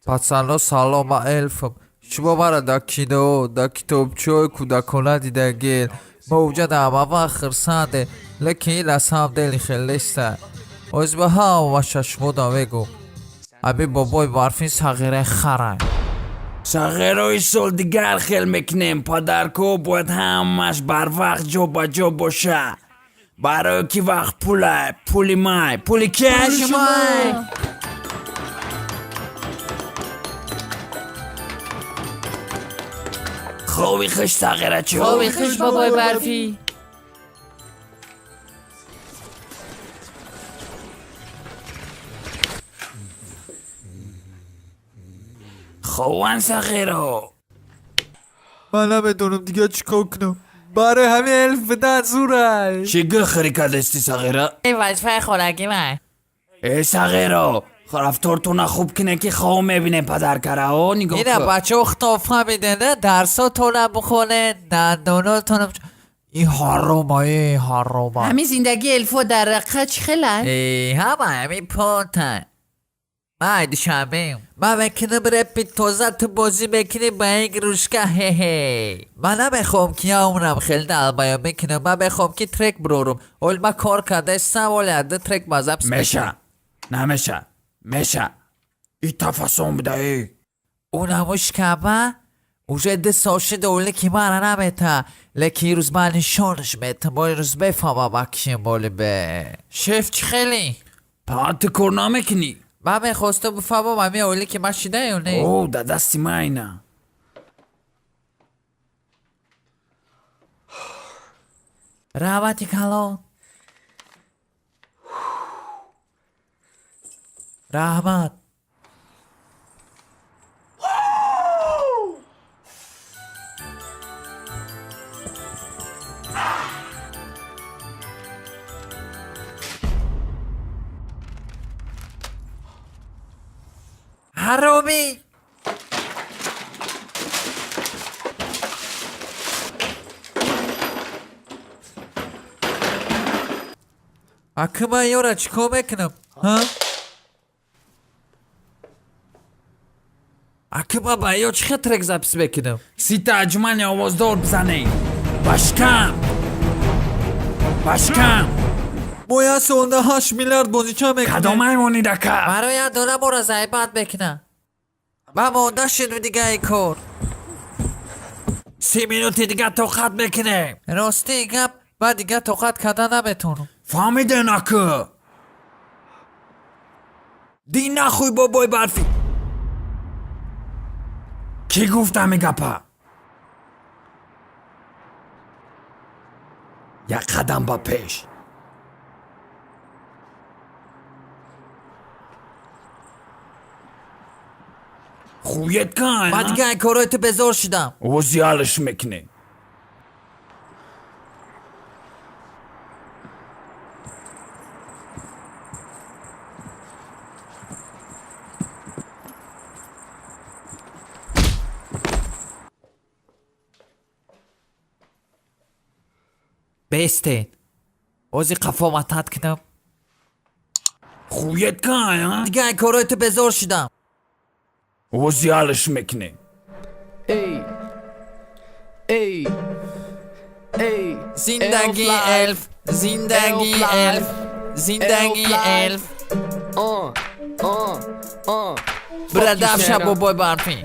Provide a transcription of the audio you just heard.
Пацано, салом, ман эльфам. Шумо маро дар кино, дар китобчаҳои кӯдакона дидагед. Мо уҷа дар ҳама вақт хурсандем, лекин ин аз ҳам дели хел неста. Ҳозир ба ҳамаша шумода мегӯм. Ҳамин бобои барфин сағираи харай. Сағирои сол дигар хел мекунем. Подаркҳо бояд ҳамаш барвақт ҷо ба ҷо боша. Барое ки вақт пулай, пули май, пули кия? Шумай! Хоби хуш, сағирачо. Хоби хуш, бобои барфӣ. Хован, сағиро. Ман намедонам дигар чӣ кор кунам. Барои ҳамин эльф будан зурай. Чӣ гӯхӯрӣ кардасти, сағира? Ин вазифаи хонагӣ ман. Э, сағиро, рафтортона хуб кине, ки хоб мебинем подаркарао, нигоҳ Ина кун. Бачаҳо, худтон фаҳмидед, дарсотона бихонед, дандонотона. Ин ҳарома, э, ҳарома. Ҳамин зиндагии эльфо дар рақа чӣ хела? Э, ҳама ҳамин понта. Ман душанбеем. Ман мекунам репи тоза, ту бозӣ мекунӣ ба игрушка, хе-хе. Ман намехоҳам ки я умрам хеле далбаё мекунам. Ман мехоҳам ки трек бирорум. Ҳол ман кор кардаистам, ҳоли ада трек ба запись. Меша, намеша, меша, и тафасон будаи. Унамо шикаба уже 2 сол шуда, оле ки мара намета, лекин ирӯз ман нишонаш метам, бо ирӯз мефаҳмам акшин боли бе шеф чӣ хеле. Па, ту кор намекунӣ? Ман мехостам бифаҳмам, ҳамин оиле ки ман шида ё не. О, да дасти майна. Раҳмати калон, раҳмат. Ҳаромӣ. Ака, ман ёра чӣ кор мекунам, ҳа? Ака, ман ба ё чӣ хел трек запись мекунам? Сита аҷмани овоздор бизанем. Ба шикам, ба шикам. Мо як солда 8 миллиард бозича мекунем. Кадом ҳайвони дака? Барои як дона моро зайбат мекунам. Ман монда шудум дига ин кор. 30 минути дига тоқат мекунем. Рости гап, ман дига тоқат карда наметавонам. Фаҳмиден, ака? Ди нахуй, бобои барфӣ. Кӣ гуфт ҳами гапа? Як қадам ба пеш. Хует кай. Ман дига ин корҳои ту безор шудам. Ози ҳалш мекунем. Бестен, ози қафо матат кунам. Хует кай. Дига ин корҳои ту безор шудам. Ози ҳалш мекунем. Ey. Ey. Ey. Зиндагии эльф, зиндагии эльф, зиндагии эльф. Бира, дафша, бобои барфӣ.